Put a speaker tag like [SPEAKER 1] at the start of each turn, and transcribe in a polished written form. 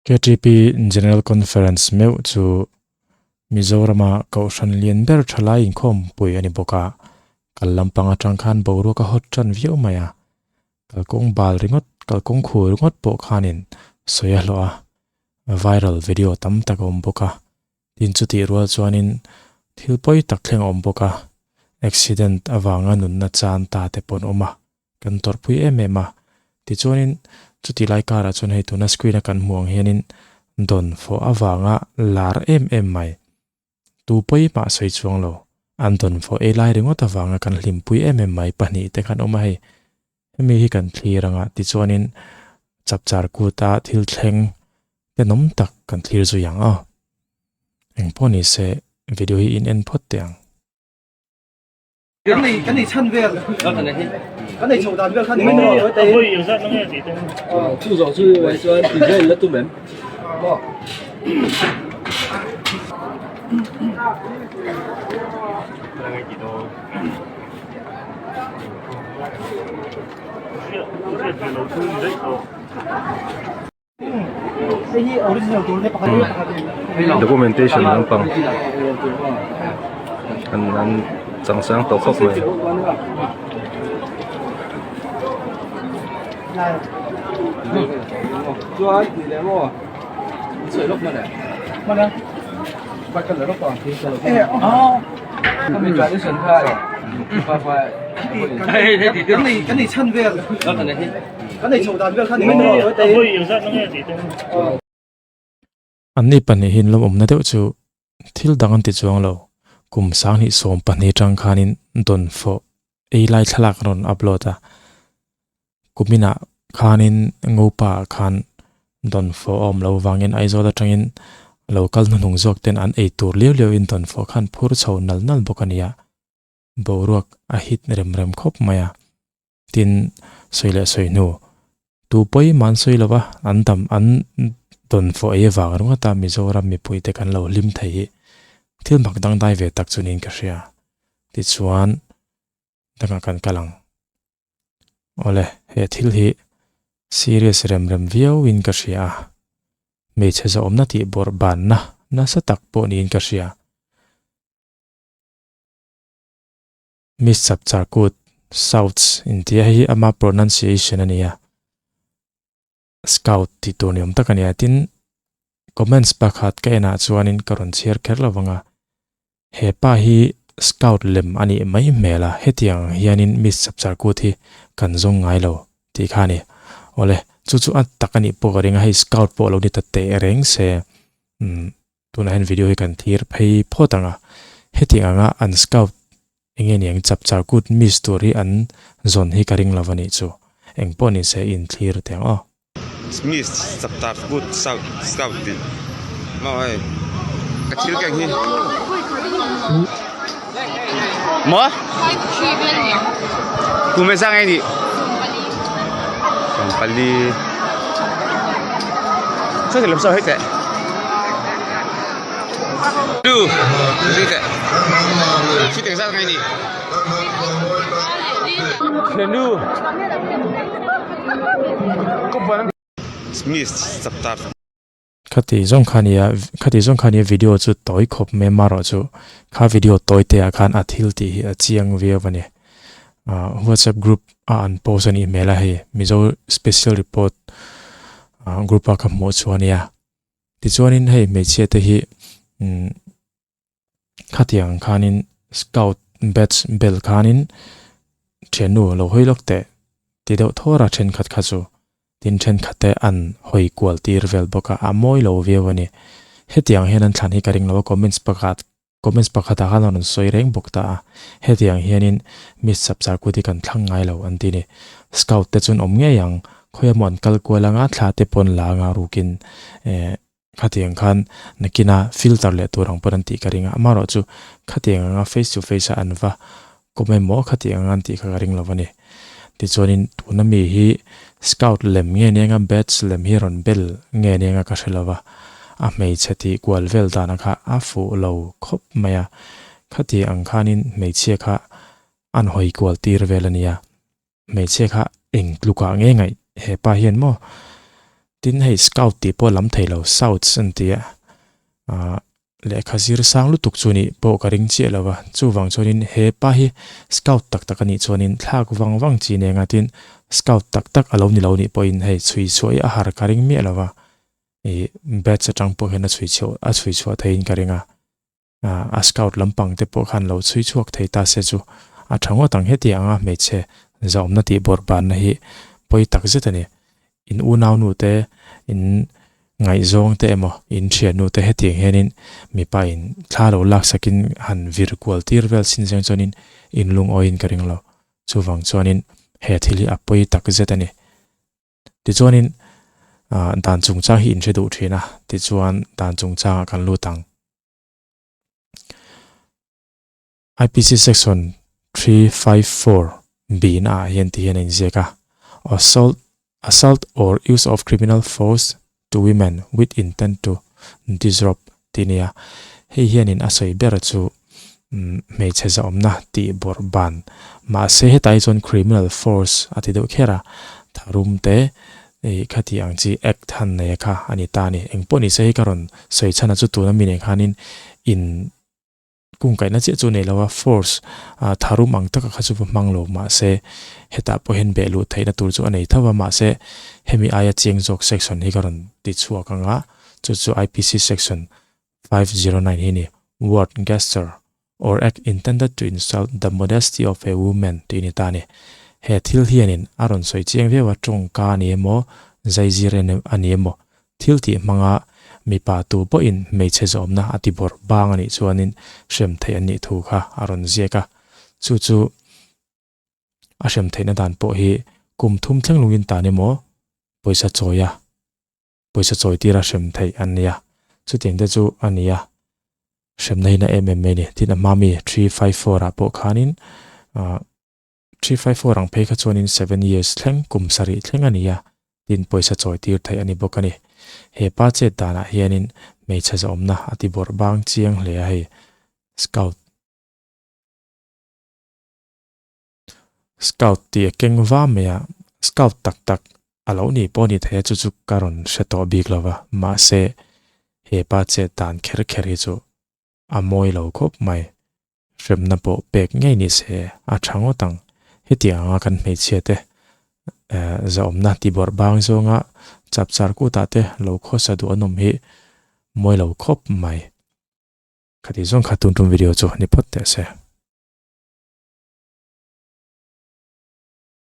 [SPEAKER 1] KTP General Conference meuh chu Mizorama Kohhran lian ber thalai inkhawmpui a ni bawk a, kal lampang atang khan boruak a hawt tan viau mai a, kalkawng bal ringawt, kalkawng khu ringawt pawh khanin sawi a hlawh a, viral video tam tak a awm bawk a, tin chutih rual chuanin thil pawi tak thleng a awm bawk a, accident avanga nunna chan ta te pawh an awm a. Kan tawrhpui em em a, tichuanin chuti lai karah chuan hei tuna screen a kan hmuh ang hianin dawn fawh avanga lar em em mai. Tu pawi mah sawi chuang lo, an dawn fawh ei lai ringawt avanga kan hlimpui em em mai pahnih te khan awm a hei. Hemi hi kan thlir anga tichuanin chapchar kuta thil thleng tenawm tak kan thlir zui ang aw. Engpawh nise video hi in en phawt teh ang.
[SPEAKER 2] Kan nei kan nei chhan vel kan nei chho dan vel kha ni mai maw
[SPEAKER 3] a vawi eng zat na nge tih te
[SPEAKER 4] chu zawh chu ai chuan ti vel la tum em maw
[SPEAKER 5] Documentation lampang an an changchang tawh khawp mai.
[SPEAKER 1] Anni pahnih hi an lawmawmna deuh chu thil dang an ti chuang lo. Kum sanghnih sawm pahnih atang khanin dawn fawh ei lai thlalak an rawn upload a. Kuminah khanin Ngopa ah khan dawn fawh a awm lo vangin Aizawl atangin lo kal hnuhnung zawk ten an ei tur liau liau in dawn fawh khan phur chho nal nal bawk a nia. Boruak a hit rem rem khawp mai a. Tin, sawi leh sawi hnu, tu pawi mah an sawi lo va, an dam an dawn fawh ei avang ringawt a Mizoram mipuite kan lo hlim thei hi thil mak dangdai ve tak chu niin ka hria. Tichuan, dangah kan kal ang. Awle, he thil hi serious rem rem viauin ka hria a, hmeichhe zawhawmna tih bawrh banna nasa tak pawh niin ka hria. Miss Chapchar Kut, Souths intia hei hi ama pronunciation a nia, Scout tih tur ni awm tak a nia. Tin, comments pakhat ka enah chuanin ka rawn chhiar kher lo vang a, he pa hi Scout lem a nih mai hmel a, hetiang hianin Miss Chapchar Kut hi kan zawng ngai lo tih kha a ni. Awle, chu chu a tak a nih pawh ka ring a, hei Scout pawh a lo ni ta teh reng se, umm. Tunah hian video hi kan thlir phei phawt ang a, hetiang anga an scout enge ni ang chapchar kut miss tur hi an zawn hi ka ring lo a nih chu, engpawh ni se in thlir teh ang aw.
[SPEAKER 6] Miss chapchar kut scout scout tih maw hei ka thil keng hi maw kum e zang e nih 14. Sao thì làm sao hết vậy? Du, gì vậy? Chi tiếng ra ngay đi. Nenu. Miss chapter.
[SPEAKER 1] Khati zawng kha nia khati zawng kha nia video chu tawi khawp mai marawh chu kha video tawi te ah khan a thil tih hi a chiang viau a ni. Ah WhatsApp group a an post a nih hmel a hei Mizo special report ah group a ka hmuh chu a nia. Tichuanin hei hmeichhia te hi umm khatiang khanin scout batch bel khanin thiannu lo hawi lawk teh ti deuh thawr a thenkhat kha chu tin thenkhat te an hawi kual tir vel bawk a a mawi lo viau a ni. Hetiang hian an thlan hi ka ring lo a comments pakhat comments pakhatah khan a rawn sawi reng bawk ta a hetiang hianin miss chapchar kut hi kan thlang ngai lo an ti ni. Scout te chuan awm ngei ang khawi emaw an kal kual anga thla te pawh an la anga rukin eh Khatiang khan nakina filter leh tur ang pawn an tih ka ring a, amaherawhchu khatiang anga face to face a an va kawm emaw khatiang anga an tih kha ka ring lo a ni. Tichuanin tuna mi hi scout lem nge ni anga badge lem hi rawn bel nge ni anga ka hre lo va, a hmeichhe tih kual vel dana kha a fuh lo khawp mai a, khatiang ang khanin hmeichhia kha an hawi kual tir vel a nia. Hmeichhia kha eng tlukah nge ngaih hepa hian maw? Tin hei scout tih pawh lam thei lo souts an ti a, ah lehkha zir sang lutuk chu nih pawh ka ring chiah lo va, chuvang chuanin he pa hi scout tak tak a nih chuanin thlak vang vang chi nen a tin scout tak tak a lo ni lo nih pawhin hei chhui chhuah hi a har ka ring miah lo va, ih batch atang pawh hian a chhui chhuah a chhui chhuah theiin ka ring a. A scout lampang te pawh khan lo chhui chhuak thei ta se chu a tha ngawt ang hetiang a hmeichhe zahawmna tih bawrh banna hi pawi tak zet a ni. In unaunu te, in ngaihzawng te emaw, in thiannu te hetiang hianin mipa in thla lo laksakin han vir kual tir vel sin zeng chuanin in lungawiin ka ring lo. Chuvang chuanin he thil hi a pawi tak zet a ni. Tichuanin dan chungchang hi in hre duh thin a, tichuan dan chungchangah kan lut ang. IPC section 354 B na ah hian ti hian a inziak a, Assault, assault or use of criminal force to women with intent to disrobe tih a ni a. Hei hianin a sawi ber chu hmeichhe zahawmna tih bawrh ban. Mahse hetah hi chuan criminal force a ti deuh kher a, tharum te ih khati ang chi act han nei a kha a ni ta a ni. Engpawh ni se hei ka rawn sawi chhan a chu tuna mi nen khanin in kungkaihna chiah chu nei lo a, force ah tharum ang taka kha chu va hmang lo mahse hetah pawh hian beh luh theihna tur chu a nei tho a mahse hemi aia chiang zawk section hi ka rawn ti chhuak ang a, chu chu IPC section 509 hi a ni, Word, gesture, or act intended to insult the modesty of a woman tih a ni ta a ni. He thil hianin a rawn sawi chiang viau a, tawngka a ni emaw, zaizir a ni emaw, thil tih hmanga mipa tu pawhin hmeichhe zawmna a ti bawrh bang a nih chuanin hrem theih an nih thu kha a rawn ziak a. Chu chu a hrem theihna dan pawh hi kum thum thleng lungin tan emaw, pawisa chawia pawisa chawi tira hrem theih an nia. Chutiang te chu a nia. Hremna hi na em em mai a ni. Tin a hma mi 354 ah pawh khanin ah 354 ang phei kha chuanin 7 years thleng kum sarih thleng a nia. Tin pawisa chawi tir theih a ni bawk a ni. He pa chet danah hianin hmeichhe zawmna a ti bawrh bang chiang hle a hei. Scout. Scout tih a keng va mai a, Scout tak tak a lo nih pawh a ni thei a, chu chu ka rawn hre tawh bik lo va, mahse he pa chet dan kher kher hi chu a mawi lo khawp mai, hremna pawh pek ngei ni se a tha ngawt ang, hetiang anga kan hmeichhia te zahawmna ti bawrh bang zawnga chapchar kutah te lo khawsa duh an awm hi mawi lo khawp mai. Khati zawng kha tun tum video chu ni phawt teh se.